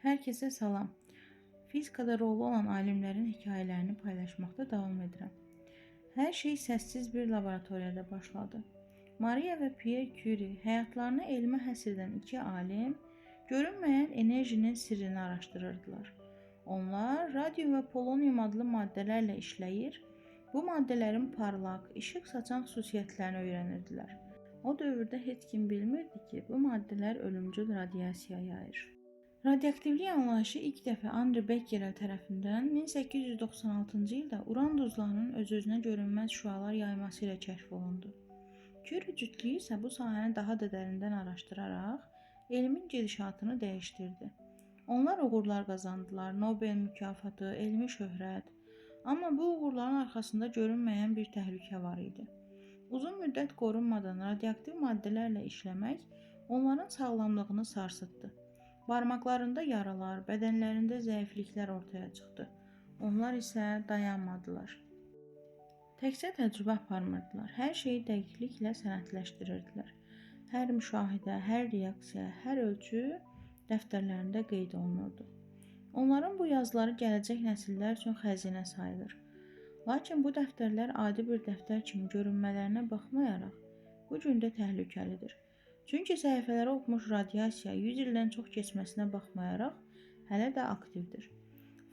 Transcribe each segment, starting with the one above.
Hər kəsə salam. Fizikada rolu olan alimlərin hekayələrini paylaşmaqda davam edirəm. Hər şey səssiz bir laboratoriyada başladı. Maria və Pierre Curie həyatlarını elmə həsr edən iki alim görünməyən enerjinin sirrini araşdırırdılar. Onlar radium və polonium adlı maddələrlə işləyir, bu maddələrin parlaq, işıq saçan xüsusiyyətlərini öyrənirdilər. O dövrdə heç kim bilmirdi ki, bu maddələr ölümcül radiasiya yayır. Radioaktivlik anlayışı ilk dəfə Andre Becquerel tərəfindən 1896-cı ildə uran duzlarının öz-özünə görünməz şüalar yayması ilə kəşf olundu. Curie cütlüyü isə bu sahəni daha da dərindən araşdıraraq elmin gedişatını dəyişdirdi. Onlar uğurlar qazandılar, Nobel mükafatı, elmi şöhrət. Amma bu uğurların arxasında görünməyən bir təhlükə var idi. Uzun müddət qorunmadan radioaktiv maddələrlə işləmək onların sağlamlığını sarsıtdı. Barmaqlarında yaralar, bədənlərində zəifliklər ortaya çıxdı. Onlar isə dayanmadılar. Təkcə təcrübə aparmırdılar. Hər şeyi dəqiqliklə sənədləşdirirdilər. Hər müşahidə, hər reaksiya, hər ölçü dəftərlərində qeyd olunurdu. Onların bu yazıları gələcək nəsillər üçün xəzinə sayılır. Lakin bu dəftərlər adi bir dəftər kimi görünmələrinə baxmayaraq, bu gün də təhlükəlidir. Çünki səhifələrə hopmuş radiasiya 100 ildən çox keçməsinə baxmayaraq hələ də aktivdir.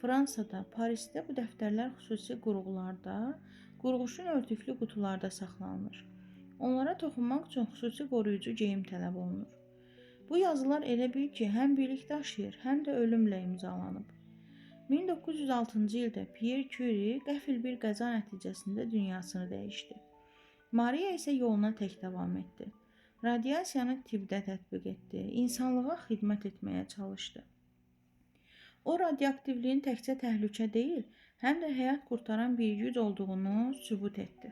Fransada, Parisdə bu dəftərlər xüsusi qurğularda, qurğuşun örtüklü qutularda saxlanılır. Onlara toxunmaq üçün xüsusi qoruyucu geyim tələb olunur. Bu yazılar elə bil ki, həm bilik daşıyır, həm də ölümlə imzalanıb. 1906-cı ildə Pierre Curie qəfil bir qəza nəticəsində dünyasını dəyişdi. Maria isə yoluna tək davam etdi. Radiasiyanı tibbdə tətbiq etdi, insanlığa xidmət etməyə çalışdı. O radioaktivliyin təkcə təhlükə deyil, həm də həyat qurtaran bir güc olduğunu sübut etdi.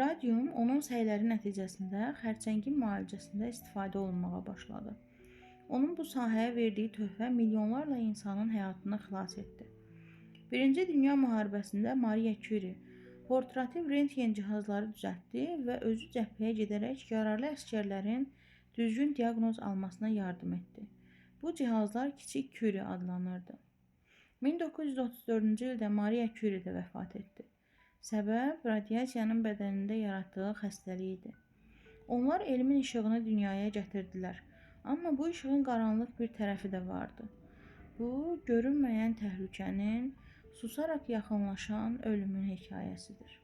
Radium onun səyləri nəticəsində xərçəngin müalicəsində istifadə olunmağa başladı. Onun bu sahəyə verdiyi töhfə milyonlarla insanın həyatını xilas etdi. Birinci Dünya müharibəsində Maria Curie portativ rentgen cihazları düzəltdi və özü cəbhəyə gedərək yararlı əsgərlərin düzgün diaqnoz almasına yardım etdi. Bu cihazlar Kiçik Curie adlanırdı. 1934-cü ildə Maria Curie də vəfat etdi. Səbəb radiasiyanın bədənində yaratdığı xəstəlik idi. Onlar elmin işığını dünyaya gətirdilər. Amma bu işığın qaranlıq bir tərəfi də vardı. Bu, görünməyən təhlükənin, susaraq yaxınlaşan ölümün hekayəsidir.